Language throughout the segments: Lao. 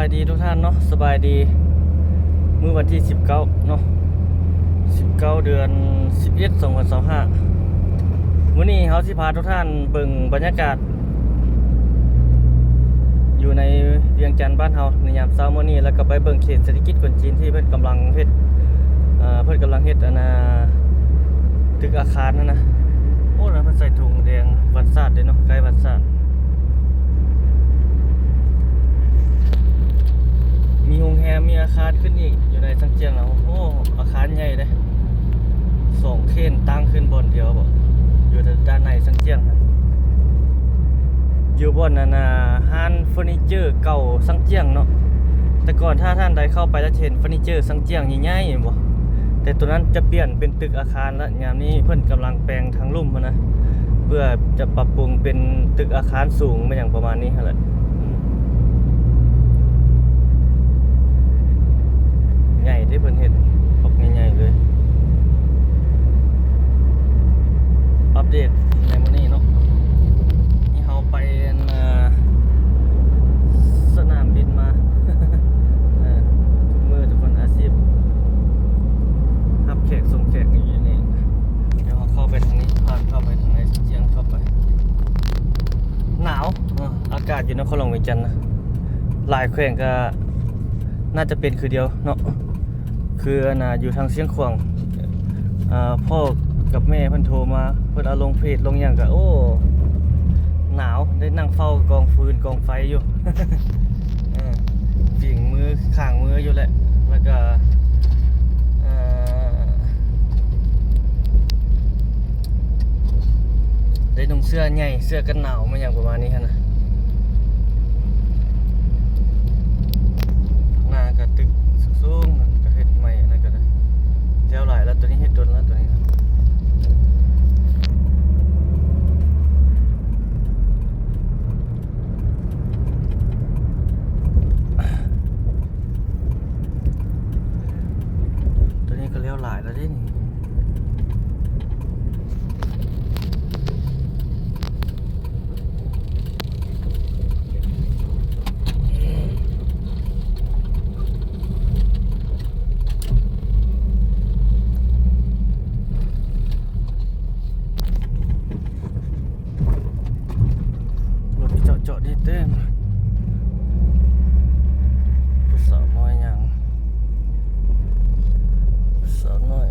ສະບາຍດີທຸກທ່ານເນາະ, ສະບາຍດີ. ມື້ວັນທີສິບເກົ້າເນາະ, ສິບເກົ້າ ເດືອນສິບເອັດ ສອງພັນຊາວຫ້າ. ມື້ນີ້ເຮົາຊິພາທຸກທ່ານເບິ່ງບັນຍາກາດຢູ່ໃນວຽງຈັນບ້ານເຮົາໃນຍາມເຊົ້າມື້ນີ້, ແລ້ວກໍໄປເບິ່ງເຂດເສດຖະກິດຄົນຈີນທີ່ເພິ່ນກຳລັງເຮັດ ເອີ ເພິ່ນກຳລັງເຮັດອັນນ່າ ຕຶກອາຄານຫັ້ນນະ. ໂອ້ ນັ້ນເພິ່ນໃສ່ຖົງແດງວັນຊາດເດ້ເນາະ, ໃກ້ວັນຊາດ. ມີໂຮງແຮມ ມີອາຄານຂຶ້ນອີກຢູ່ໃນຊາງຈຽງນະ. ໂອ້ ອາຄານໃຫຍ່ເດ້, ສອງເຂນຕັ້ງຂຶ້ນບ່ອນດຽວບໍ ຢູ່ດ້ານໃນຊາງຈຽງ. ຢູ່ບ່ອນນັ້ນນະ ຮ້ານເຟີນີເຈີເກົ່າຊາງຈຽງເນາະ. ແຕ່ກ່ອນຖ້າທ່ານໃດເຂົ້າໄປແລ້ວຈະເຫັນເຟີນີເຈີຊາງຈຽງໃຫຍ່ໆ ແມ່ນບໍ່? ແຕ່ໂຕນັ້ນຈະປ່ຽນເປັນຕຶກອາຄານລະ. ຍາມນີ້ເພິ່ນກຳລັງແປງທາງລຸ່ມຫັ້ນນະ ເພື່ອຈະປັບປຸງເປັນຕຶກອາຄານສູງ ແມ່ນຫຍັງປະມານນີ້ຫັ້ນແຫຼະ. ໃຫຍ່ເດ້ເພິ່ນເຮັດ ບັກໃຫຍ່ໆເລີຍ. ອັບເດດໃນມື້ນີ້ເນາະ, ນີ້ເຮົາໄປອັນ ເອີ ສະໜາມບິນມາ. ເອີ ທຸກມື້ທຸກຄົນອາຊີບຮັບແຂກສົ່ງແຂກຢູ່ນີ້. ດຽວເຮົາເຂົ້າໄປທາງນີ້ ຜ່ານເຂົ້າໄປທາງໃນຊຽງເຂົ້າໄປ. ໜາວ ເອີ ອາກາດຢູ່ນະຄອນຫຼວງວຽງຈັນນະ ຫຼາຍແຂວງກໍໜ້າຈະເປັນຄືດຽວເນາະ. ຄືອັນນ່າ ຢູ່ທາງຊຽງຂວາງ ເອີ ພໍ່ກັບແມ່ເພິ່ນໂທມາ ເພິ່ນເອົາລົງເຟສລົງຫຍັງກໍ ໂອ້ ໜາວ ໄດ້ນັ່ງເຝົ້າກອງຟືນກອງໄຟຢູ່. ເອີ ຝິງມືຂ້າງມືຢູ່ແຫຼະ ແລ້ວກໍ ເອີ ໄດ້ນຸ່ງເສື້ອໃຫຍ່ ເສື້ອກັນໜາວມາຫຍັງປະມານນີ້ຫັ້ນນະ. ໜ້າກະຕຶກສູງໆ ກະເຮັດໃໝ່ ອັນນັ້ນກະໄດ້ ແລ້ວຫຼາຍແລ້ວ. ໂຕນີ້ເຮັດດົນແລ້ວ ໂຕນີ້. ໂຕນີ້ກໍແລ້ວຫຼາຍແລ້ວເດ້ນີ້. ລົດເຈາະໆ ດີເຕັມ. ຜູ້ສາວນ້ອຍຍ່າງ ຜູ້ສາວນ້ອຍ.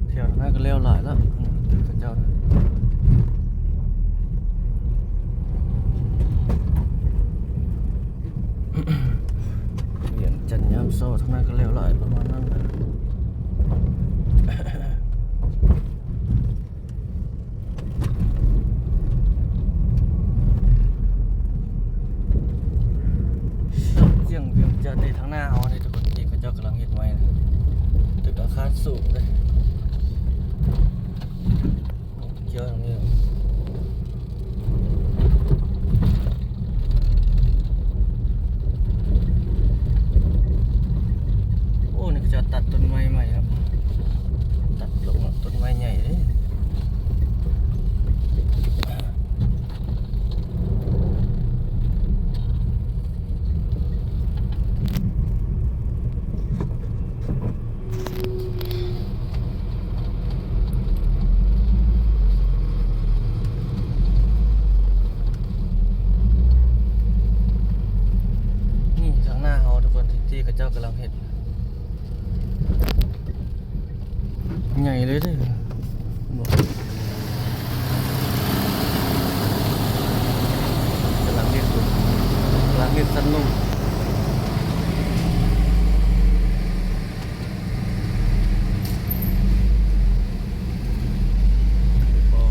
ແຖວນັ້ນກໍແລ້ວຫຼາຍແລ້ວ ເຂົາເຈົ້ານະ. ວຽງຈັນຍາມເຊົ້າທາງນັ້ນກໍແລ້ວຫຼາຍປະມານນັ້ນແຫຼະ. ສຽງວຽງຈັນໃນທາງໜ້າເຮົານີ້ທຸກຄົນ ທີ່ເຂົາເຈົ້າກຳລັງເຮັດໃໝ່ນະ ຕຶກອາຄານສູງເດ້. ກ່ຽວທາງນີ້ ໂອ້ ນີ້ເຂົາເຈົ້າຕັດຕົ້ນໄມ້ໃໝ່ເນາະ ຕັດລົງເນາະ ຕົ້ນໄມ້ໃຫຍ່ເດ້. ນີ້ທາງໜ້າເຮົາທຸກຄົນ ທີ່ ທີ່ເຂົາເຈົ້າກຳລັງເຮັດ ໃຫຍ່ເລີຍເດ້ ກຳລັງເຮັດຢູ່ ກຳລັງເຮັດຊັ້ນໜຶ່ງ. ອໍ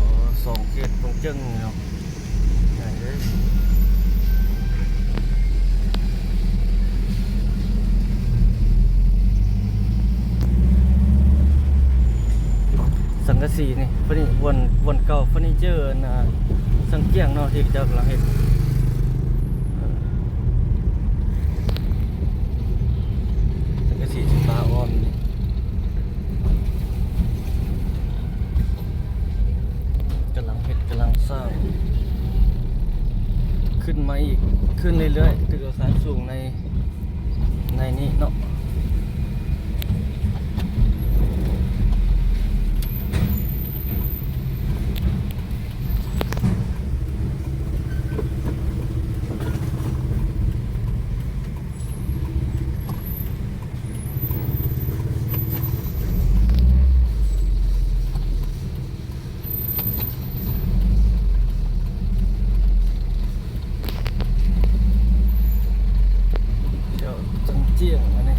ສອງເຂດຕົງເຈິງເນາະ ໃຫຍ່ເລີຍ. ໂອ້ ກະສີນີ້ ເຟີນີ ບ່ອນ ບ່ອນເກົ່າເຟີນີເຈີ ອັນນ່າ ຊ່າງກ້ຽງເນາະ ທີ່ເຂົາເຈົ້າກຳລັງເຮັດ ສັງກະສີຊິປາອ້ອມນີ້ ກຳລັງເຮັດ ກຳລັງສ້າງ ຂຶ້ນມາອີກ ຂຶ້ນເລື້ອຍໆ ຕຶກອາຄານສູງໃນ ໃນນີ້ເນາະ. ເຈົ້າຈັງຈຽງອັນນີ້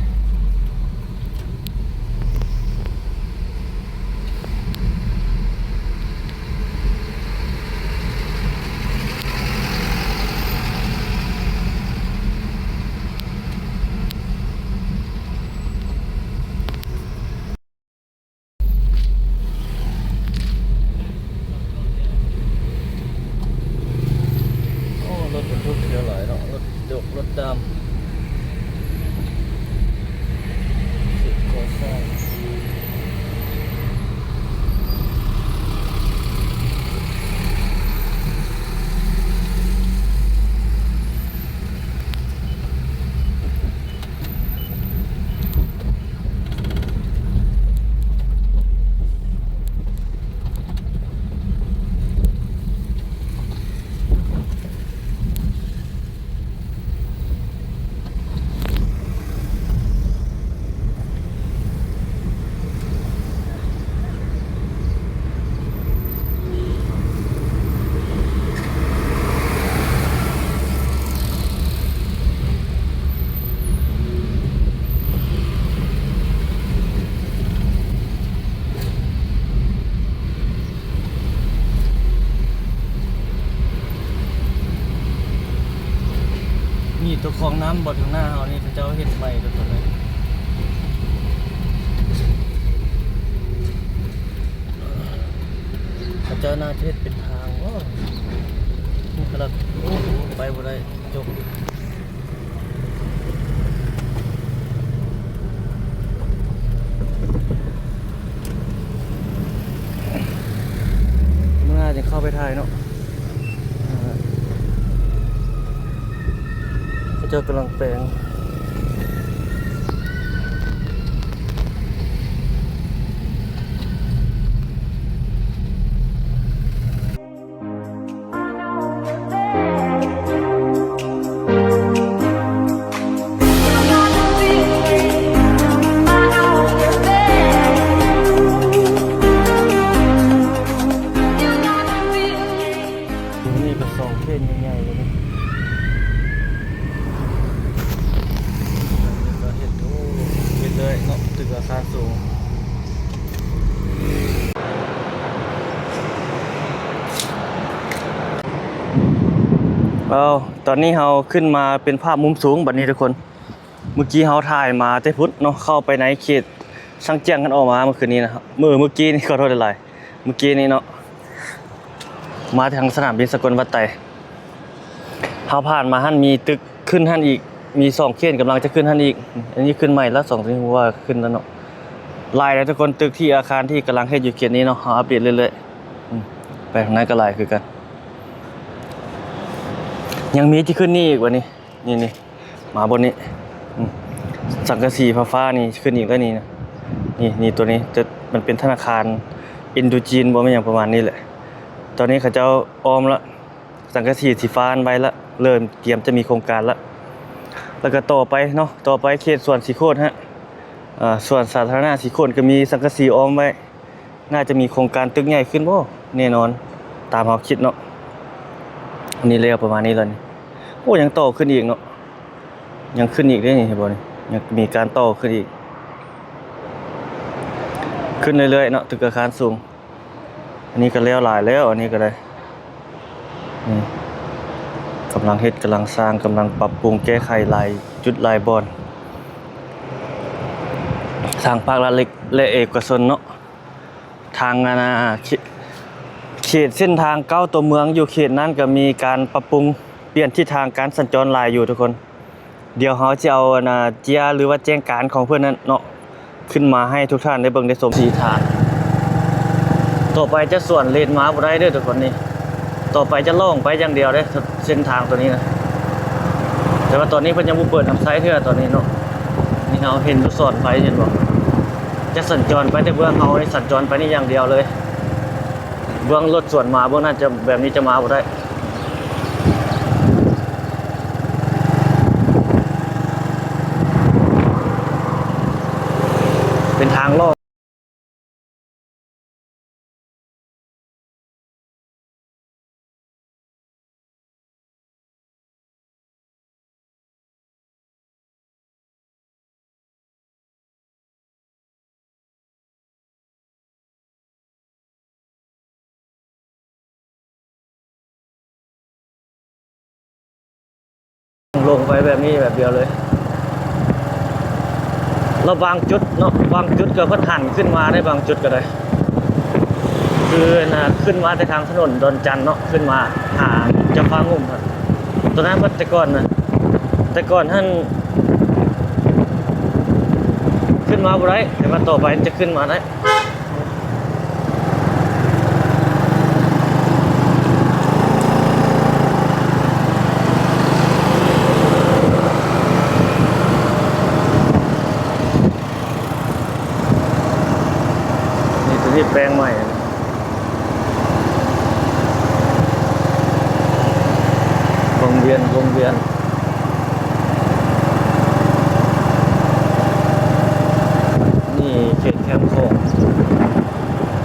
ໂອ້ ລົດບັນທຸກຫຼາຍເນາະ ລົດຍົກ ລົດດຳ ເຂດກໍ່ສ້າງ. ນີ້ຕົວຂອງນ້ຳບໍ່ ທາງໜ້າເຮົານີ້ ເຂົາເຈົ້າເຮັດໃໝ່ທຸກຄົນເລີຍ ເຂົາເຈົ້າໜ້າຈະເຮັດເປັນທາງ. ໂອ້ ນີ້ຂະໜາດ ໂອ້ ໄປບໍ່ໄດ້ ຈົບ. ມື້ໜ້າຈຶ່ງເຂົ້າໄປຖ່າຍເນາະ ເຂົາເຈົ້າກຳລັງແປງ. ນີ້ກໍສອງເຄນໃຫຍ່ໆເລີຍນີ້ ເຮັດ ໂອ້ ເຮັດເລີຍເນາະ ຕຶກອາຄານສູງ. ເອົາ ຕອນນີ້ເຮົາຂຶ້ນມາເປັນພາບມຸມສູງບັດນີ້ທຸກຄົນ. ເມື່ອກີ້ເຮົາຖ່າຍມາແຕ່ພຸ້ນເນາະ ເຂົ້າໄປໃນເຂດຊ່າງຈຽງກັນອອກມາເມື່ອຄືນນີ້ນະ ເມື່ອ ເມື່ອກີ້ນີ້ ຂໍໂທດຫຼາຍໆ ເມື່ອກີ້ນີ້ເນາະ ມາທາງສະໜາມບິນສາກົນວັດໄຕ ເຮົາຜ່ານມາຫັ້ນ ມີຕຶກຂຶ້ນຫັ້ນອີກ ມີສອງເຂດກຳລັງຈະຂຶ້ນຫັ້ນອີກ ອັນນີ້ຂຶ້ນໃໝ່ລະ ສອງຕົວນີ້ ບໍ່ວ່າຂຶ້ນລະເນາະ ຫຼາຍແລ້ວທຸກຄົນ ຕຶກທີ່ອາຄານທີ່ກຳລັງເຮັດຢູ່ເຂດນີ້ເນາະ ເຮົາອັບເດດເລື້ອຍໆ ອືມ ໄປທາງນັ້ນກໍຫຼາຍຄືກັນ ຍັງມີທີ່ຂຶ້ນນີ້ອີກວະນີ້ ນີ້ໆ ມາບ່ອນນີ້ ອືມ ສັງກະສີຟ້າໆ ນີ້ຂຶ້ນອີກແລ້ວນີ້ນະ ນີ້ ນີ້ ຕົວນີ້ ຈະ ມັນເປັນທະນາຄານອິນໂດຈີນບໍ ແມ່ນຫຍັງປະມານນີ້ແຫຼະ ຕອນນີ້ເຂົາເຈົ້າອ້ອມລະ ສັງກະສີສີຟ້າໄວ້ລະ ເລີ່ມກຽມຈະມີໂຄງການລະ ແລ້ວກໍຕໍ່ໄປເນາະ ຕໍ່ໄປເຂດສວນສີໂຄດຮະ ເອີ ສວນສາທາລະນະສີໂຄດກໍມີສັງກະສີອ້ອມໄວ້ ໜ້າຈະມີໂຄງການຕຶກໃຫຍ່ຂຶ້ນບໍ່ ແນ່ນອນ ຕາມເຮົາຄິດເນາະ ອັນນີ້ແລ້ວປະມານນີ້ແລ້ວນີ້ ໂອ້ ຍັງຕໍ່ຂຶ້ນອີກເນາະ ຍັງຂຶ້ນອີກເດ້ນີ້ ເຫັນບໍ່ນີ້ ຍັງມີການຕໍ່ຂຶ້ນອີກ ຂຶ້ນເລື້ອຍໆເນາະ ຕຶກອາຄານສູງ ອັນນີ້ກໍແລ້ວຫຼາຍແລ້ວ ອັນນີ້ກໍໄດ້ ນີ້ ກຳລັງເຮັດ ກຳລັງສ້າງ ກຳລັງປັບປຸງແກ້ໄຂຫຼາຍຈຸດຫຼາຍບ່ອນ ທັງພາກລັດ ແລະ ເອກະຊົນເນາະ. ທາງອັນນ່າ ເຂ- ເຂດເສັ້ນທາງເກົ້າຕົວເມືອງຢູ່ເຂດນັ້ນກໍມີການປັບປຸງປ່ຽນທິດທາງການສັນຈອນຫຼາຍຢູ່ທຸກຄົນ. ດຽວເຮົາຈະເອົາອັນນ່າເຈ້ຍ ຫຼືວ່າແຈ້ງການຂອງເພິ່ນນັ້ນເນາະ ຂຶ້ນມາໃຫ້ທຸກທ່ານໄດ້ເບິ່ງໄດ້ຊົມ. ສີ່ທາງ ຕໍ່ໄປຈະສວນເລນມາບໍ່ໄດ້ເດີທຸກຄົນນີ້. ຕໍ່ໄປຈະລ່ອງໄປຢ່າງດຽວເດ້ ເສັ້ນທາງຕົວນີ້ນະ. ແຕ່ວ່າຕອນນີ້ເພິ່ນຍັງບໍ່ເປີດນຳໃຊ້ເທື່ອຕອນນີ້ເນາະ. ນີ້ເຮົາເຫັນຢູ່ສອນໄຟ ເຫັນບໍ່? ຈະສັນຈອນໄປແຕ່ເບື້ອງເຮົານີ້ ສັນຈອນໄປນີ້ຢ່າງດຽວເລີຍ. ເບື້ອງລົດສວນມາ ເບື້ອງນັ້ນຈະ ແບບນີ້ຈະມາບໍ່ໄດ້. ເປັນທາງລ່ອງ. ລົງໄປແບບນີ້ແບບດຽວເລີຍ. ແລ້ວບາງຈຸດເນາະ ບາງຈຸດກໍເພິ່ນຫັນຂຶ້ນມາໄດ້ ບາງຈຸດກໍໄດ້ ຄືນະ ຂຶ້ນມາແຕ່ທາງຖະໜົນດອນຈັນເນາະ ຂຶ້ນມາຫາເຈົ້າຟ້າງຸ່ມຫັ້ນ. ຕົວນັ້ນເພິ່ນແຕ່ກ່ອນນະ ແຕ່ກ່ອນຫັ້ນຂຶ້ນມາບໍ່ໄດ້ ແຕ່ວ່າຕໍ່ໄປຈະຂຶ້ນມາໄດ້. ນີ້ຕົວນີ້ແປງໃໝ່ ວົງວຽນ ວົງວຽນ. ນີ້ເຂດແຄມຂອງ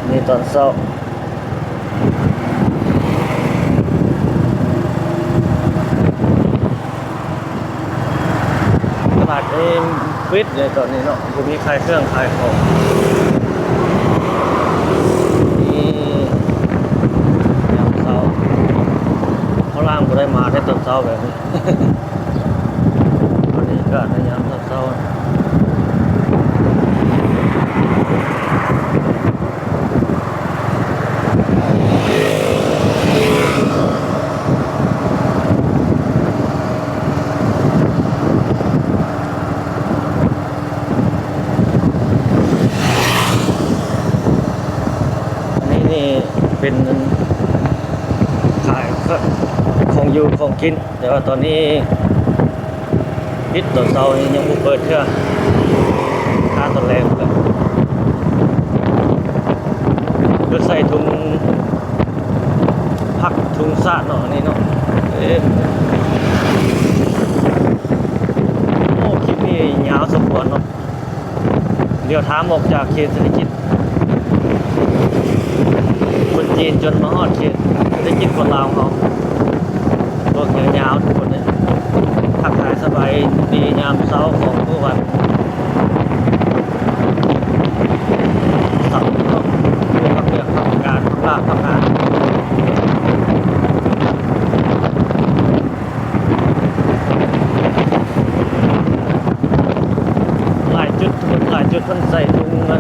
ນີ້ຕອນເຊົ້າ ຕະຫຼາດນີ້ປິດເລີຍຕອນນີ້ເນາະ ບໍ່ມີຂາຍເຄື່ອງຂາຍຂອງ. ນີ້ຍາມເຊົ້າ ເຮົາລ່າງບໍ່ໄດ້ມາໄດ້ຕອນເຊົ້າແບບນີ້. ບັນຍາກາດໃນຍາມເຊົ້າໆ ອັນນີ້ນີ້ເປັນ ຂາຍຂອງຢູ່ຂອງກິນ ແຕ່ວ່າຕອນນີ້ປິດ ຕອນເຊົ້ານີ້ຍັງບໍ່ເປີດເທື່ອ ຫາຕອນແລງພຸ້ນແຫຼະ. ເພິ່ນໃສ່ຖົງຜັກຖົງສາດເນາະ ອັນນີ້ເນາະ. ເອີ ໂອ້ ຄລິບນີ້ຍາວສົມຄວນເນາະ. ລ້ຽວທາງອອກຈາກເຂດເສດຖະກິດຄົນຈີນ ຈົນມາຮອດເຂດເສດຖະກິດຄົນລາວເຮົາ ເບິ່ງຍາວໆ ທຸກຄົນເອີຍ. ທັກທາຍສະບາຍດີຍາມເຊົ້າຂອງມື້ວັນເສົາເນາະ ຜູ້ພັກວຽກພັກການ ພັກລາບພັກງານ. ຫຼາຍຈຸດ ຫຼາຍຈຸດເພິ່ນໃສ່ຖົງ ອ່າ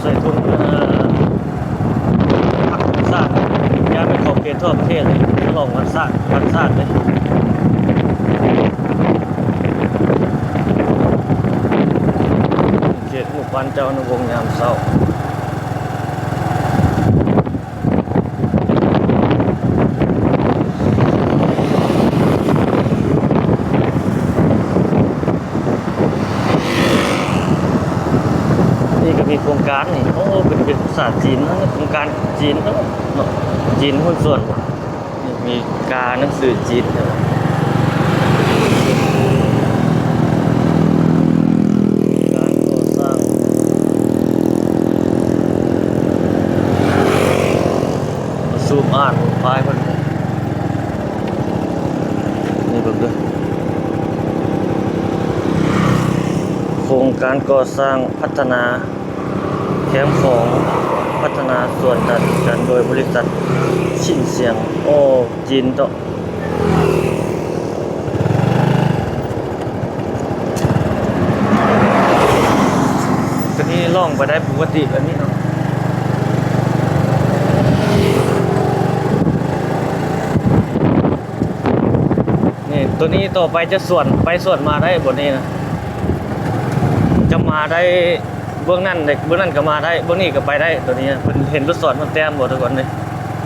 ໃສ່ຖົງ ອ່າ ຜັກສາດ ຢ້ານໄປຂອບເຂດທົ່ວປະເທດ ສະຫຼອງວັນຊາດ ວັນຊາດເດ້. ເຂດໝູ່ບ້ານເຈົ້ານະວົງຍາມເຊົ້າ. ນີ້ກໍມີໂຄງການນີ້ ໂອ້ ເປັນ ເປັນພາສາຈີນເນາະ ໂຄງການຈີນເນາະ ເນາະ ຈີນຫຸ້ນສ່ວນ. ມີກາໜັງສືຈີນເດີ ການກໍ່ສ້າງ ມາຊູມອ່ານປ້າຍເພິ່ນ ນີ້ເບິ່ງເດີ ໂຄງການກໍ່ສ້າງພັດທະນາ ແຄມຂອງພັດທະນາສວນດານຈັນ ໂດຍບໍລິສັດຊິນຊຽງ ໂອ້ ຈີນເນາະ. ຕົວນີ້ ຕ້ອງໄປໄດ້ປົກກະຕິແບບນີ້ເນາະ. ນີ້ ໂຕນີ້ຕໍ່ໄປຈະສວນໄປສວນມາໄດ້ ບ່ອນນີ້ນະ ຈະມາໄດ້ ເບື້ອງນັ້ນເດ້ ເບື້ອງນັ້ນກໍມາໄດ້ ເບື້ອງນີ້ກໍໄປໄດ້. ໂຕນີ້ນະ ເພິ່ນເຫັນລູກສອນເພິ່ນແຕ້ມບໍ່ ທຸກຄົນເດ້?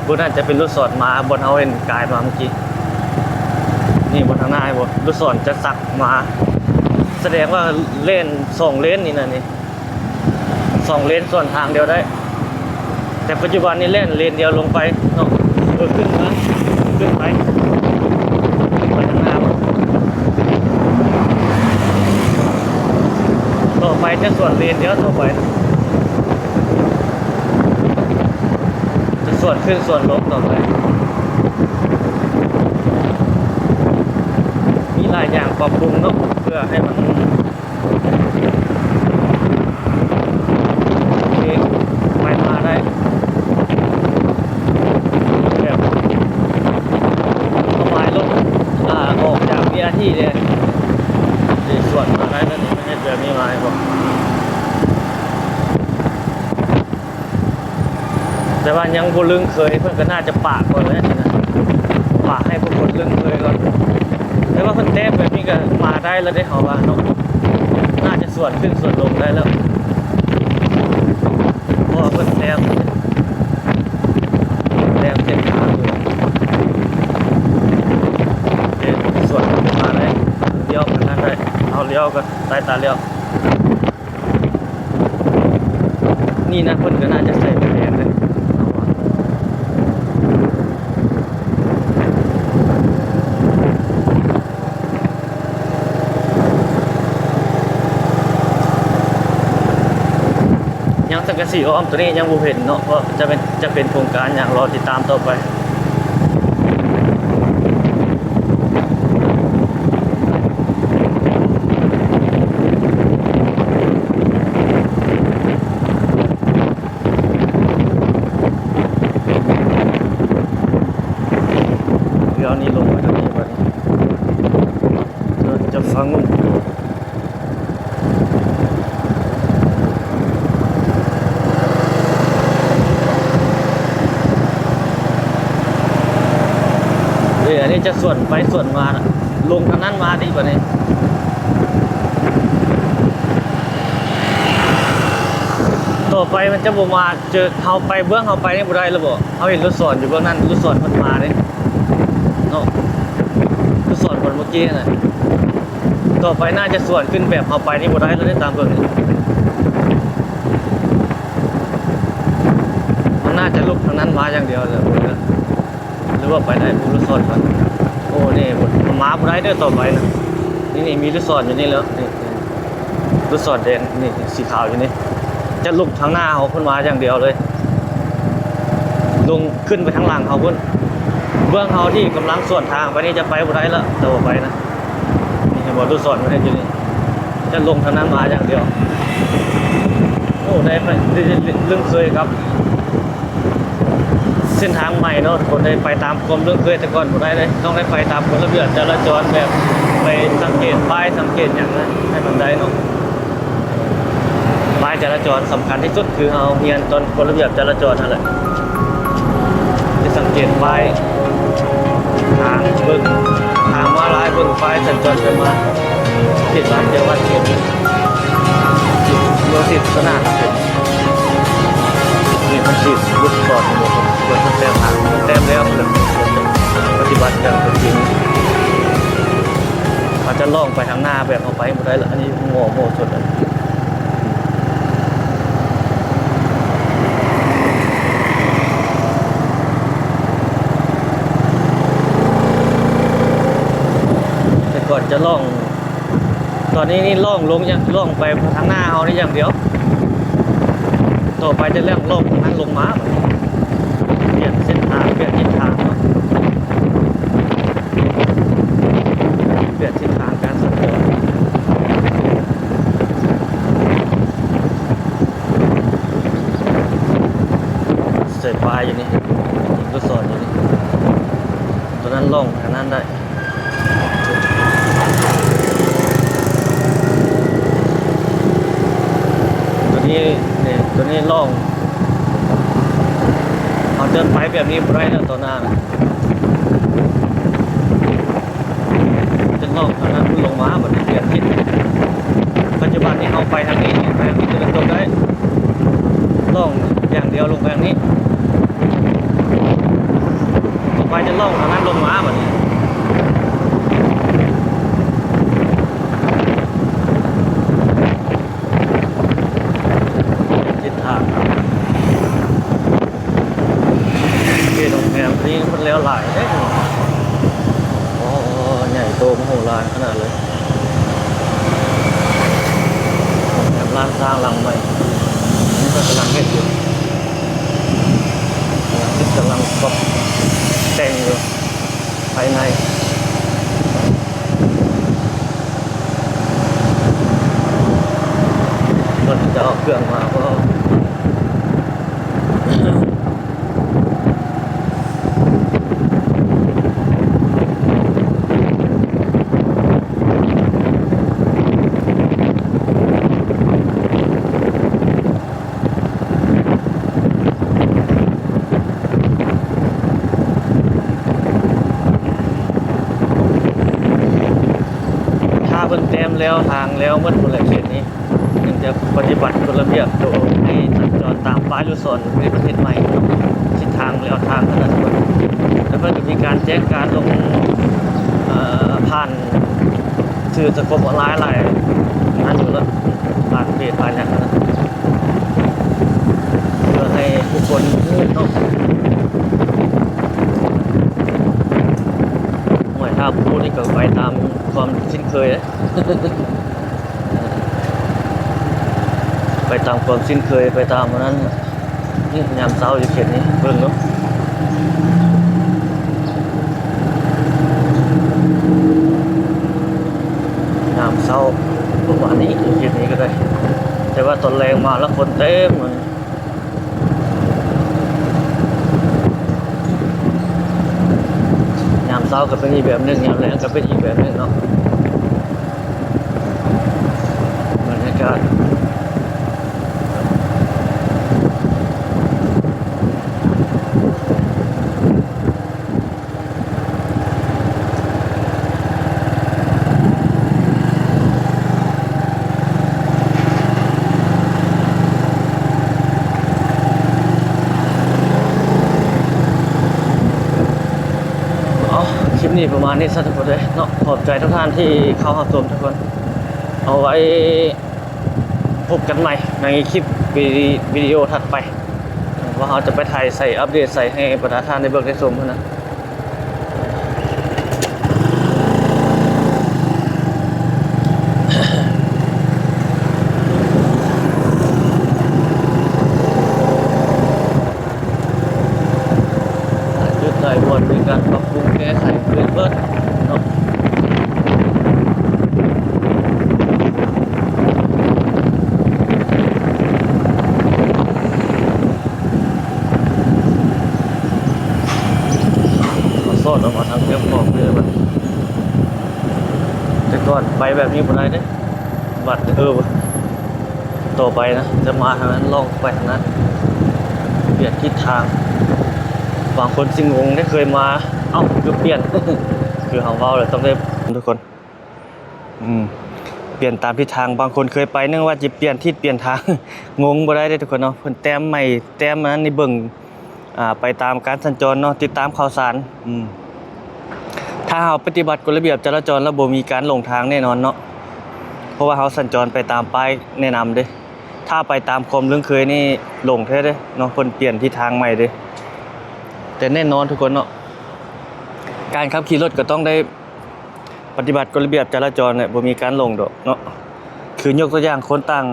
ເບື້ອງນັ້ນຈະເປັນລູກສອນມາ ບ່ອນເຮົາເຫັນກາຍມາເມື່ອກີ້ນີ້. ບ່ອນທາງໜ້າເຫັນບໍ່? ລູກສອນຈະສັກມາ ສະແດງວ່າເລນສອງເລນນີ້ນະ ນີ້ ສອງເລນສວນທາງດຽວໄດ້. ແຕ່ປັດຈຸບັນນີ້ແລ່ນເລນດຽວລົງໄປເນາະ ເອີ ຂຶ້ນມາ ຂຶ້ນໄປ ຂຶ້ນໄປທາງໜ້າ. ຕໍ່ໄປຈະສວນເລນດຽວຕໍ່ໄປນະ ຈະສວນຂຶ້ນສວນລົງຕໍ່ໄປ. ມີຫຼາຍຢ່າງປັບປຸງເນາະ ເພື່ອໃຫ້ມັນ ໂອເຄ ໄປມາໄດ້ ແບບ ເອົາໄມ້ລົງ ອາ ອອກຈາກ ວີ ອາ ທີ ເດ້ ຊິສວນມາໄດ້ແລ້ວນີ້ ມັນເຮັດແບບນີ້ມາໃຫ້ເບິ່ງ. ແຕ່ວ່າຍັງບໍ່ລຶ້ງເຄີຍ ເພິ່ນກໍໜ້າຈະປະກ່ອນແຫຼະນະ ປະໃຫ້ພວກຄົນລຶ້ງເຄີຍກ່ອນ. ແຕ່ວ່າເພິ່ນແຕ້ມແບບນີ້ກໍມາໄດ້ແລ້ວເດ້ ເຮົາວ່າເນາະ ໜ້າຈະສວນຂຶ້ນສວນລົງໄດ້ແລ້ວ ເພາະວ່າເພິ່ນແຕ້ມ ແຕ້ມເສັ້ນທາງຢູ່. ເອີ ສວນມາໄດ້ ລ້ຽວໄປທາງໃດ ເຮົາລ້ຽວກໍໄດ້ຕາລ້ຽວ. ນີ້ນະ ເພິ່ນກໍໜ້າຈະໃສ່ໄຟແດງເດ້ ເຮົາວ່າ. ຍັງສັງກະສີອ້ອມໂຕນີ້ຍັງບໍ່ເຫັນເນາະ ວ່າຈະເປັນ ຈະເປັນໂຄງການຫຍັງ ລໍຕິດຕາມຕໍ່ໄປ. ດຽວນີ້ລົງໄປທາງນີ້ບັດນີ້ ຈະຟັງ ເອີ ອັນນີ້ຈະສວນໄປສວນມາ ລົງທາງນັ້ນມາຕິບັດນີ້. ຕໍ່ໄປມັນຈະບໍ່ມາເຈີ ເຮົາໄປເບື້ອງເຮົາໄປນີ້ບໍ່ໄດ້ແລ້ວບໍ? ເຮົາເຫັນລູກສອນຢູ່ເບື້ອງນັ້ນ ລູກສອນເພິ່ນມາເດ້ເນາະ ລູກສອນຄົນເມື່ອກີ້ຫັ້ນນະ. ຕໍ່ໄປໜ້າຈະສວນຂຶ້ນແບບເຮົາໄປນີ້ບໍ່ໄດ້ແລ້ວເດ້ ຕາມເບິ່ງນີ້ ມັນໜ້າຈະຫຼົບທາງນັ້ນມາຢ່າງດຽວແຫຼະ ເບິ່ງເດີ ຫຼືວ່າໄປໄດ້ບໍ່ ລູກສອນມັນ. ໂອ້ ນີ້ ມັນມາບໍ່ໄດ້ເດີຕໍ່ໄປນະ. ນີ້ ນີ້ ມີລູກສອນຢູ່ນີ້ແລ້ວ ນີ້ ລູກສອນແດງນີ້ ສີຂາວຢູ່ນີ້ ຈະຫຼົບທາງໜ້າເຮົາພຸ້ນມາຢ່າງດຽວເລີຍ ລົງຂຶ້ນໄປທາງຫຼັງເຮົາພຸ້ນ. ເບື້ອງເຮົາທີ່ກຳລັງສວນທາງໄປນີ້ຈະໄປບໍ່ໄດ້ລະ ຕໍ່ໄປນະ. ນີ້ເຫັນບໍ່ ລູກສອນມັນເຮັດຢູ່ນີ້ ຈະລົງທາງນັ້ນມາຢ່າງດຽວ. ໂອ້ ໄດ້ໄປ ໄດ້ ໄດ້ລຶ້ງເຄີຍກັບ ເສັ້ນທາງໃໝ່ເນາະ ທຸກຄົນ ໄດ້ໄປຕາມຄວາມລຶ້ງເຄີຍແຕ່ກ່ອນບໍ່ໄດ້ເດ້ ຕ້ອງໄດ້ໄປຕາມກົດລະບຽບຈະລາຈອນ ແບບໄປສັງເກດປ້າຍ ສັງເກດຫຍັງນະ ໃຫ້ມັນໄດ້ເນາະ. ປ້າຍຈະລາຈອນສຳຄັນທີ່ສຸດ ຄືເຮົາຮຽນຕອນກົດລະບຽບຈະລາຈອນຫັ້ນແຫຼະ ຈະສັງເກດປ້າຍ ທາງເບິ່ງ ທາງມ້າລາຍ ເບິ່ງປ້າຍສັນຈອນໄປມາ ເຂດບ້ານແຈວັດ ເຂດເມືອງສິດສະໜາມ ເຂດ ນີ້ມັນຊິຫຼຸດກ່ອນ ເພິ່ນແຕ້ມຫາ ແຕ້ມແລ້ວ ເພິ່ນປະຕິບັດຢ່າງເປັນຈິງ. ອາດຈະລ່ອງໄປທາງໜ້າແບບເຮົາໄປບໍ່ໄດ້ລະ ອັນນີ້ໝໍ້ ໝໍ້ສຸດລະ. ແຕ່ກ່ອນຈະລ່ອງ ຕອນນີ້ນີ້ລ່ອງລົງ ຍັງລ່ອງໄປທາງໜ້າເຮົານີ້ຢ່າງດຽວ ຕໍ່ໄປຈະລ່ອງ ລ່ອງທາງນັ້ນລົງມາ ປ່ຽນເສັ້ນທາງ ປ່ຽນທິດທາງເນາະ ປ່ຽນທິດທາງການສັນຈອນ. ໃສ່ປ້າຍຢູ່ນີ້ ຍິງລູກສອນຢູ່ນີ້ ຕົວນັ້ນລ່ອງທາງນັ້ນໄດ້. ຕອນນີ້ ນີ້ ໂຕນີ້ລ່ອງ ເຮົາຈະໄປແບບນີ້ບໍ່ໄດ້ແລ້ວຕໍ່ໜ້ານະ ຈະລ່ອງທາງນັ້ນລົງມາ ບັດນີ້ປ່ຽນທິດ. ປັດຈຸບັນນີ້ເຮົາໄປທາງນີ້ ໄປທາງນີ້ຈະໄດ້ຕົກໄດ້ ລ່ອງຢ່າງດຽວລົງໄປທາງນີ້ ຕໍ່ໄປຈະລ່ອງທາງນັ້ນລົງມາບັດນີ້. ທິດທາງ ເຂດໂຮງແຮມນີ້ມັນແລ້ວຫຼາຍເດ້. ໂອ້ ໃຫຍ່ໂຕມະໂຫລານຂະໜາດເລີຍ. ໂຮງແຮມລ້ານຊ້າງຫຼັງໃໝ່ ມັນກໍກຳລັງເຮັດຢູ່ ກຳລັງເຮັດ ກຳລັງຕົບແຕ່ງຢູ່ ພາຍໃນ ເພິ່ນຈະເອົາເຄື່ອງມາບໍ່? ຖ້າເພິ່ນແຕ້ມແລ້ວ ທາງແລ້ວໝົດພຸ້ນແຫຼະເຂດນີ້ ເພິ່ນຈະປະຕິບັດກົດລະບຽບໂຕໃຫ້ສັນຈອນຕາມປ້າຍລູກສອນໃນປະເທດໃໝ່ ທິດທາງແລວທາງຂະໜາດນັ້ນ. ແລ້ວເພິ່ນກໍມີການແຈ້ງການລົງ ເອີ ຜ່ານ ສື່ສັງຄົມອອນລາຍຫຼາຍອັນຢູ່ແລ້ວ ຜ່ານເພຈ ຜ່ານຫຍັງຫັ້ນນະ ເພື່ອໃຫ້ທຸກຄົນຮູ້ເນາະ. ໂອ້ຍ ຖ້າບໍ່ຮູ້ນີ້ກໍໄປຕາມຄວາມຄຸ້ນເຄີຍເດ້ ໄປຕາມຄວາມຄຸ້ນເຄີຍ ໄປຕາມອັນນັ້ນ. ນີ້ຍາມເຊົ້າຢູ່ເຂດນີ້ ເບິ່ງເນາະ ຍາມເຊົ້າປະມານນີ້ ຢູ່ເຂດນີ້ກໍໄດ້ ແຕ່ວ່າຕອນແລງມາແລ້ວຄົນເຕັມ. ຍາມເຊົ້າກໍເປັນອີກແບບໜຶ່ງ ຍາມແລງກໍເປັນອີກແບບໜຶ່ງເນາະ ບັນຍາກາດ. ເອົາ ຄລິບນີ້ປະມານນີ້ຊະທຸກຄົນເອີຍເນາະ. ຂອບໃຈທຸກທ່ານທີ່ເຂົ້າຮັບຊົມທຸກຄົນ. ເອົາໄວ້ພົບກັນໃໝ່ໃນຄລິບວິ ວິດີໂອຖັດໄປ ວ່າເຮົາຈະໄປຖ່າຍໃສ ອັບເດດໃສ ໃຫ້ບັນດາທ່ານໄດ້ເບິ່ງໄດ້ຊົມຫັ້ນນະ. ຈຸດໃດບ່ອນມີການປັບປຸງແກ້ໄຂ ເປີດເບີດເນາະ. ເອົາສອດອອກມາທາງແຄມຂອງເດີບັດ. ແຕ່ກ່ອນໄປແບບນີ້ບໍ່ໄດ້ເດ້ ບັດ ເອີ ຕໍ່ໄປນະ ຈະມາທາງນັ້ນ ລ່ອງໄປທາງນັ້ນ ປ່ຽນທິດທາງ. ບາງຄົນຊິງົງເດ້ ເຄີຍມາ ເອົ້າ ຄືປ່ຽນ ຄືເຮົາເວົ້າແຫຼະ ຕ້ອງໄດ້ ທຸກຄົນ ອືມ ປ່ຽນຕາມທິດທາງ. ບາງຄົນເຄີຍໄປ ນຶກວ່າຈະປ່ຽນທິດປ່ຽນທາງ ງົງບໍ່ໄດ້ເດ້ທຸກຄົນເນາະ. ເພິ່ນແຕ້ມໃໝ່ ແຕ້ມອັນນັ້ນໃຫ້ເບິ່ງ ອ່າ ໄປຕາມການສັນຈອນເນາະ ຕິດຕາມຂ່າວສານ. ອືມ ຖ້າເຮົາປະຕິບັດກົດລະບຽບຈະລາຈອນແລ້ວ ບໍ່ມີການຫຼົງທາງແນ່ນອນເນາະ ເພາະວ່າເຮົາສັນຈອນໄປຕາມປ້າຍແນະນຳເດ້. ຖ້າໄປຕາມຄວາມລຶ້ງເຄີຍນີ້ຫຼົງແທ້ເດ້ເນາະ ເພິ່ນປ່ຽນທິດທາງໃໝ່ເດ້. ແຕ່ແນ່ນອນທຸກຄົນເນາະ ການຂັບຂີ່ລົດກໍຕ້ອງໄດ້ປະຕິບັດກົດລະບຽບຈະລາຈອນແຫຼະ ບໍ່ມີການຫຼົງດອກເນາະ. ຄືຍົກຕົວຢ່າງຄົນຕ່າງ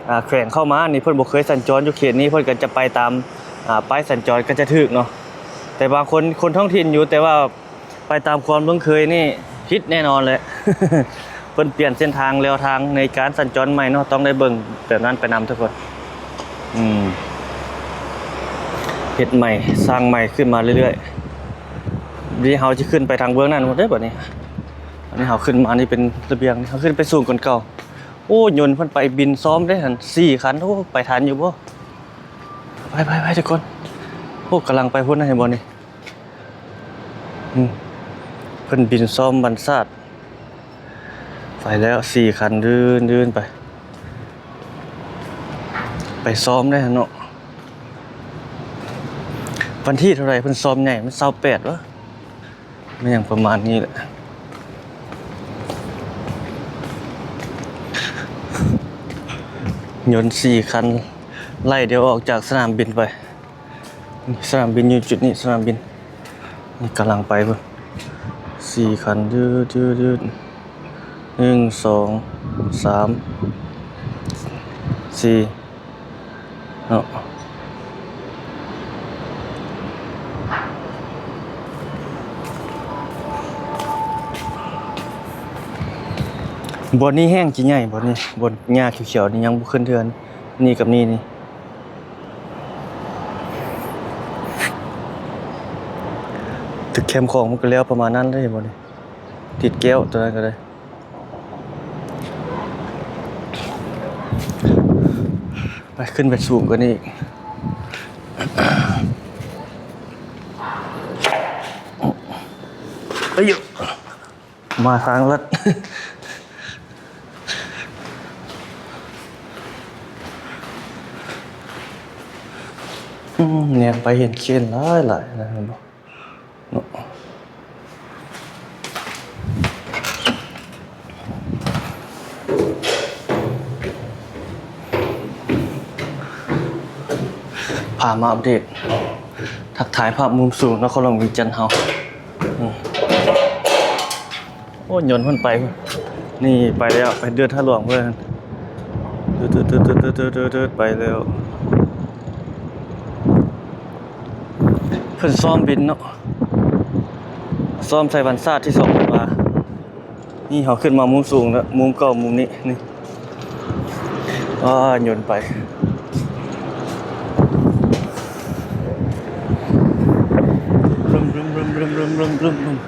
ອ່າ ແຂວງເຂົ້າມານີ້ ເພິ່ນບໍ່ເຄີຍສັນຈອນຢູ່ເຂດນີ້ ເພິ່ນກໍຈະໄປຕາມ ອ່າ ປ້າຍສັນຈອນກໍຈະຖືກເນາະ. ແຕ່ບາງຄົນ ຄົນທ້ອງຖິ່ນຢູ່ ແຕ່ວ່າໄປຕາມຄວາມລຶ້ງເຄີຍນີ້ຜິດແນ່ນອນແຫຼະ ເພິ່ນປ່ຽນເສັ້ນທາງແລວທາງໃນການສັນຈອນໃໝ່ເນາະ ຕ້ອງໄດ້ເບິ່ງແບບນັ້ນໄປນຳທຸກຄົນ. ອືມ ເຮັດໃໝ່ ສ້າງໃໝ່ຂຶ້ນມາເລື້ອຍໆ. ນີ້ເຮົາຈະຂຶ້ນໄປທາງເບື້ອງນັ້ນໝົດເດ້ບັດນີ້. ອັນນີ້ເຮົາຂຶ້ນມານີ້ເປັນລະບຽງ ເຮົາຂຶ້ນໄປສູງກວ່າເກົ່າ. ໂອ້ ຍົນເພິ່ນໄປບິນຊ້ອມເດ້ຫັ້ນ ສີ່ຄັນ. ໂອ້ ໄປທັນຢູ່ບໍ່? ໄປໆໆ ທຸກຄົນ. ໂອ້ ກຳລັງໄປພຸ້ນນະ ເຫັນບໍ່ນີ້? ອືມ ເພິ່ນບິນຊ້ອມວັນຊາດ ໄປແລ້ວສີ່ຄັນ ດືນໆ ໄປ ໄປຊ້ອມເດ້ເນາະ. ວັນທີເທົ່າໃດເພິ່ນຊ້ອມໃຫຍ່? ມັນຊາວແປດຫວາ? ແມ່ນຫຍັງປະມານນີ້ແຫຼະ. ຍົນສີ່ຄັນ ໄລ່ດຽວອອກຈາກສະໜາມບິນໄປ. ນີ້ສະໜາມບິນຢູ່ຈຸດນີ້ ສະໜາມບິນ. ນີ້ກຳລັງໄປພຸ້ນ ສີ່ຄັນ ຢືດໆໆ ໜຶ່ງ ສອງ ສາມ ສີ່ ເນາະ. ບ່ອນນີ້ແຮ່ງຊິໃຫຍ່ ບ່ອນນີ້ ບ່ອນຫຍ້າຂຽວໆນີ້ຍັງບໍ່ຂຶ້ນເທື່ອ ນີ້ກັບນີ້ນີ້. ຕຶກແຄມຂອງມັນກໍແລ້ວປະມານນັ້ນເດ້ ເຫັນບໍ່ນີ້? ຕິດແກ້ວຕົວນັ້ນກໍໄດ້. ໄປ ຂຶ້ນໄປສູງກວ່ານີ້ອີກ. ເອີຍ ມາທາງລັດ. ອືມ ແນມໄປເຫັນເຄນຫຼາຍໆ ນະ ເຫັນບໍ່ເນາະ. ພາມາອັບເດດ ທັກທາຍພາບມຸມສູງນະຄອນຫຼວງວຽງຈັນເຮົາ. ອືມ ໂອ້ ຍົນເພິ່ນໄປ ນີ້ໄປແລ້ວ ໄປເດີນທາງຫຼວງເພິ່ນ ໄປແລ້ວ. ເພິ່ນຊ້ອມບິນເນາະ ຊ້ອມໃສ່ວັນຊາດທີສອງທັນວາ. ນີ້ເຮົາຂຶ້ນມາມຸມສູງແລ້ວ ມຸມເກົ່າມຸມນີ້ ນີ້ ອ່າ ຍົນໄປ ບຶມໆ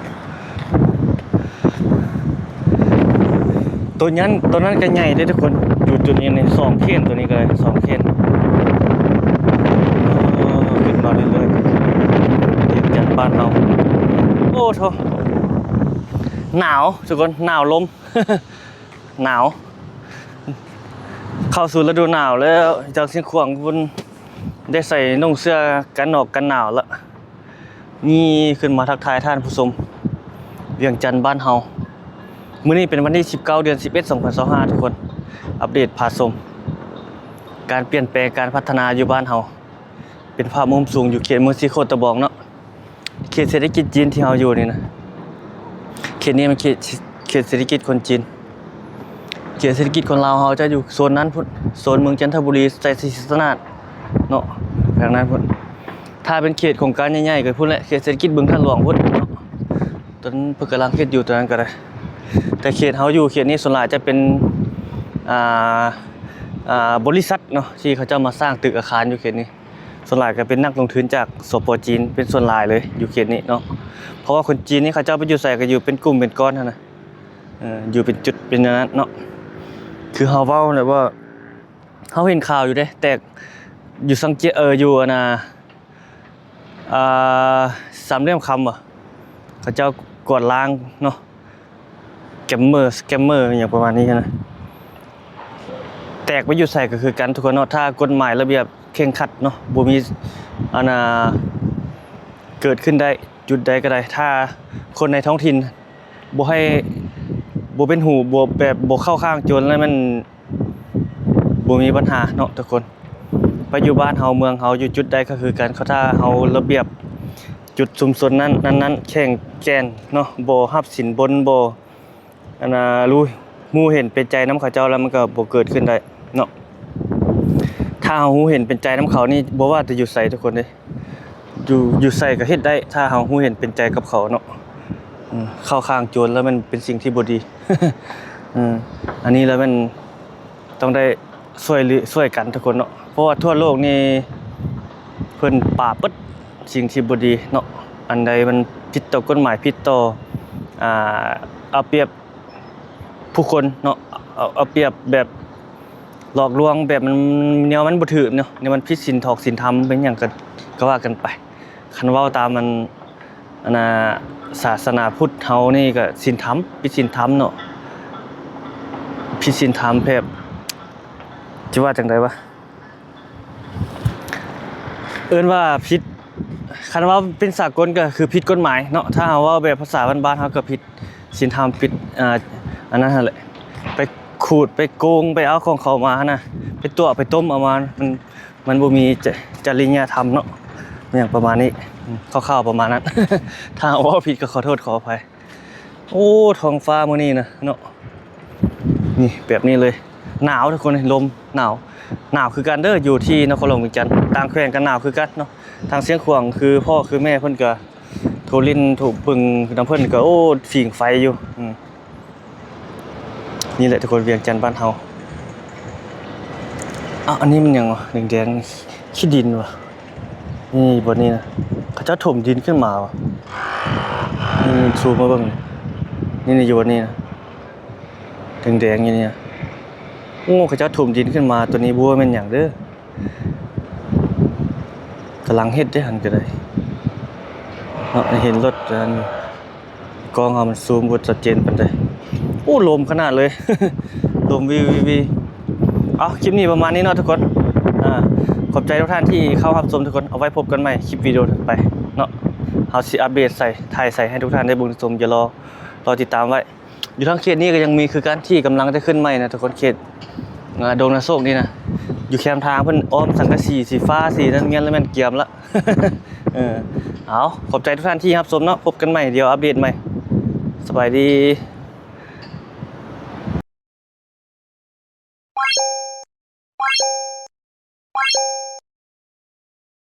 ໂຕນັ້ນ ໂຕນັ້ນກໍໃຫຍ່ເດ້ທຸກຄົນ ຢູ່ຈຸດນີ້ນີ້ ສອງເຄນ ໂຕນີ້ກໍໄດ້ສອງເຄນ. ເອີ ຂຶ້ນມາເລື້ອຍໆ ວຽງຈັນບ້ານເຮົາ. ໂອ້ໂທ້ ໜາວທຸກຄົນ ໜາວລົມ ໜາວ ເຂົ້າສູ່ລະດູໜາວແລ້ວ. ຈາກຊຽງຂວາງພຸ້ນ ໄດ້ໃສ່ນຸ່ງເສື້ອກັນໜອກກັນໜາວລະ. ນີ້ ຂຶ້ນມາທັກທາຍທ່ານຜູ້ຊົມ ວຽງຈັນບ້ານເຮົາ. ມື້ນີ້ເປັນວັນທີສິບເກົ້າ ເດືອນສິບເອັດ ສອງພັນຊາວຫ້າ ທຸກຄົນ. ອັບເດດພາຊົມການປ່ຽນແປງ ການພັດທະນາຢູ່ບ້ານເຮົາ. ເປັນພາບມຸມສູງຢູ່ເຂດເມືອງສີໂຄດຕະບອງເນາະ. ເຂດເສດຖະກິດຈີນທີ່ເຮົາຢູ່ນີ້ນະ ເຂດນີ້ມັນເຂດ ເຂດເສດຖະກິດຄົນຈີນ. ເຂດເສດຖະກິດຄົນລາວເຮົາຈະຢູ່ໂຊນນັ້ນພຸ້ນ ໂຊນເມືອງຈັນທະບູລີ ໄຊສີສັດນາດເນາະ ທາງນັ້ນພຸ້ນ. ຖ້າເປັນເຂດໂຄງການໃຫຍ່ໆກໍພຸ້ນແຫຼະ ເຂດເສດຖະກິດບຶງທາດຫຼວງພຸ້ນເນາະ. ຕອນເພິ່ນກຳລັງເຮັດຢູ່ຕອນນັ້ນກໍໄດ້ ແຕ່ເຂດເຮົາຢູ່ເຂດນີ້ສ່ວນຫຼາຍຈະເປັນ ອ່າ ອ່າ ບໍລິສັດເນາະ ທີ່ເຂົາເຈົ້າມາສ້າງຕຶກອາຄານຢູ່ເຂດນີ້. ສ່ວນຫຼາຍກໍເປັນນັກລົງທຶນຈາກ ສປ ຈີນ ເປັນສ່ວນຫຼາຍເລີຍຢູ່ເຂດນີ້ເນາະ. ເພາະວ່າຄົນຈີນນີ້ເຂົາເຈົ້າໄປຢູ່ໃສກໍຢູ່ເປັນກຸ່ມເປັນກ້ອນຫັ້ນນະ ເອີ ຢູ່ເປັນຈຸດເປັນອັນນັ້ນເນາະ. ຄືເຮົາເວົ້າແຫຼະວ່າ ເຮົາເຫັນຂ່າວຢູ່ເດ້ ແຕກຢູ່ສັງເຈ ເອີ ຢູ່ອັນນ່າ ອ່າ ສາມຫຼ່ຽມຄຳບໍ ເຂົາເຈົ້າກວາດລ້າງເນາະ ສະແກມເມີ ສະແກມເມີ ອີ່ຫຍັງປະມານນີ້ຫັ້ນນະ. ແຕກໄປຢູ່ໃສກໍຄືກັນທຸກຄົນເນາະ ຖ້າກົດໝາຍລະບຽບເຄັ່ງຄັດເນາະ ບໍ່ມີອັນນ່າ ເກີດຂຶ້ນໄດ້ຈຸດໃດກໍໄດ້ ຖ້າຄົນໃນທ້ອງຖິ່ນບໍ່ໃຫ້ ບໍ່ເປັນຫູ ບໍ່ແບບ ບໍ່ເຂົ້າຂ້າງໂຈນ ແລ້ວມັນ ບໍ່ມີບັນຫາເນາະທຸກຄົນ. ໄປຢູ່ບ້ານເຮົາເມືອງເຮົາຢູ່ຈຸດໃດກໍຄືກັນ ເຂົາຖ້າເຮົາລະບຽບຈຸດຊຸມຊົນນັ້ນ ນັ້ນໆ ແຂງແກ່ນເນາະ ບໍ່ຮັບສິນບົນ ບໍ່ອັນນ່າ ຮູ້ເຫັນເປັນໃຈນຳເຂົາເຈົ້າ ແລ້ວມັນກໍບໍ່ເກີດຂຶ້ນໄດ້ເນາະ. ຖ້າເຮົາຮູ້ເຫັນເປັນໃຈນຳເຂົານີ້ ບໍ່ວ່າແຕ່ຢູ່ໃສທຸກຄົນເດ້ ຢູ່ ຢູ່ໃສກໍເຮັດໄດ້ ຖ້າເຮົາຮູ້ເຫັນເປັນໃຈກັບເຂົາເນາະ. ເຂົ້າຂ້າງໂຈນແລ້ວມັນເປັນສິ່ງທີ່ບໍ່ດີ. ເອີ ອັນນີ້ແລ້ວແມ່ນຕ້ອງໄດ້ຊ່ວຍເຫຼືອ ຊ່ວຍກັນທຸກຄົນເນາະ ເພາະວ່າທົ່ວໂລກນີ້ເພິ່ນປາບເບິດສິ່ງທີ່ບໍ່ດີເນາະ. ອັນໃດມັນຜິດຕໍ່ກົດໝາຍ ຜິດຕໍ່ ອ່າ ເອົາປຽບ ຜູ້ຄົນເນາະ ເອົາ ເອົາປຽບແບບຫຼອກລວງ ແບບມັນ ແນວມັນບໍ່ຖືກເນາະ ແນວມັນຜິດສິນຖອກສິນທຳ ເປັນຫຍັງກໍ ກໍວ່າກັນໄປ. ຄັນເວົ້າຕາມອັນ ອັນນ່າ ສາສະໜາພຸດເຮົານີ້ກໍສິນທຳ ຜິດສິນທຳເນາະ ຜິດສິນທຳແບບ ຈະວ່າຈັ່ງໃດວະ ເອີ້ນວ່າຜິດ ຄັນເວົ້າເປັນສາກົນກໍຄືຜິດກົດໝາຍເນາະ ຖ້າເຮົາເວົ້າແບບພາສາບ້ານໆເຮົາກໍຜິດສິນທຳ ຜິດ ອ່າ ອັນນັ້ນຫັ້ນແຫຼະ ໄປຂູດໄປໂກງ ໄປເອົາຂອງເຂົາມາຫັ້ນນະ ໄປຕົວະໄປຕົ້ມເອົາມາ ມັນ ມັນບໍ່ມີຈະ ຈະລິຍະທຳເນາະ ຫຍັງປະມານນີ້ ອືມ ຄ່າວໆປະມານນັ້ນ ຖ້າເວົ້າຜິດກໍຂໍໂທດຂໍອະໄພ. ໂອ້ ທ້ອງຟ້າມື້ນີ້ນະເນາະ ນີ້ແບບນີ້ເລີຍ ໜາວທຸກຄົນ ລົມໜາວ ໜາວຄືກັນເດີ ຢູ່ທີ່ນະຄອນຫຼວງວຽງຈັນ ຕ່າງແຂວງກໍໜາວຄືກັນເນາະ ທາງຊຽງຂວາງຄືພໍ່ຄືແມ່ເພິ່ນກໍ ໂທລິນໂທເບິ່ງນຳເພິ່ນກໍ ໂອ້ ຝີງໄຟຢູ່ ອືມ ນີ້ແຫຼະທຸກຄົນ ວຽງຈັນບ້ານເຮົາ. ອ້າວ ອັນນີ້ມັນຫຍັງວະ ແດງໆ ຂີ້ດິນວະ ນີ້ບ່ອນນີ້ນະ ເຂົາເຈົ້າຖົມດິນຂຶ້ນມາວະ ນີ້ ຊູມມາເບິ່ງ ນີ້ ນີ້ ຢູ່ບ່ອນນີ້ນະ ແດງໆ ຢູ່ນີ້ນະ ໂອ້ ເຂົາເຈົ້າຖົມດິນຂຶ້ນມາ ໂຕນີ້ບໍ່ຮູ້ວ່າແມ່ນຫຍັງເດີ. ກຳລັງເຮັດເດ້ຫັ້ນກໍໄດ້ເນາະ ເຫັນລົດອັນ ກ້ອງເຮົາມັນຊູມບໍ່ຊັດເຈນປານໃດ. ໂອ້ ລົມຂະໜາດເລີຍ ລົມວິວໆໆ. ເອົາ ຄລິບນີ້ປະມານນີ້ເນາະທຸກຄົນ ອາ ຂອບໃຈທຸກທ່ານທີ່ເຂົ້າຮັບຊົມທຸກຄົນ ເອົາໄວ້ພົບກັນໃໝ່ຄລິບວິດີໂອຖັດໄປເນາະ ເຮົາຊິອັບເດດໃສ່ ຖ່າຍໃສ່ໃຫ້ທຸກທ່ານໄດ້ເບິ່ງໄດ້ຊົມ ຢ່າລໍ ລໍຕິດຕາມໄວ້. ຢູ່ທາງເຂດນີ້ກໍຍັງມີຄືກັນ ທີ່ກຳລັງຈະຂຶ້ນໃໝ່ນະທຸກຄົນ ເຂດ ອ່າ ດົງນາໂຊກນີ້ນະ ຢູ່ແຄມທາງເພິ່ນອ້ອມສັງກະສີສີຟ້າສີນັ້ນ ແມ່ນລະແມ່ນກຽມລະ ເອີ ເອົາ ຂອບໃຈທຸກທ່ານທີ່ຮັບຊົມເນາະ ພົບກັນໃໝ່ ດຽວອັບເດດໃໝ່ ສະບາຍດີ.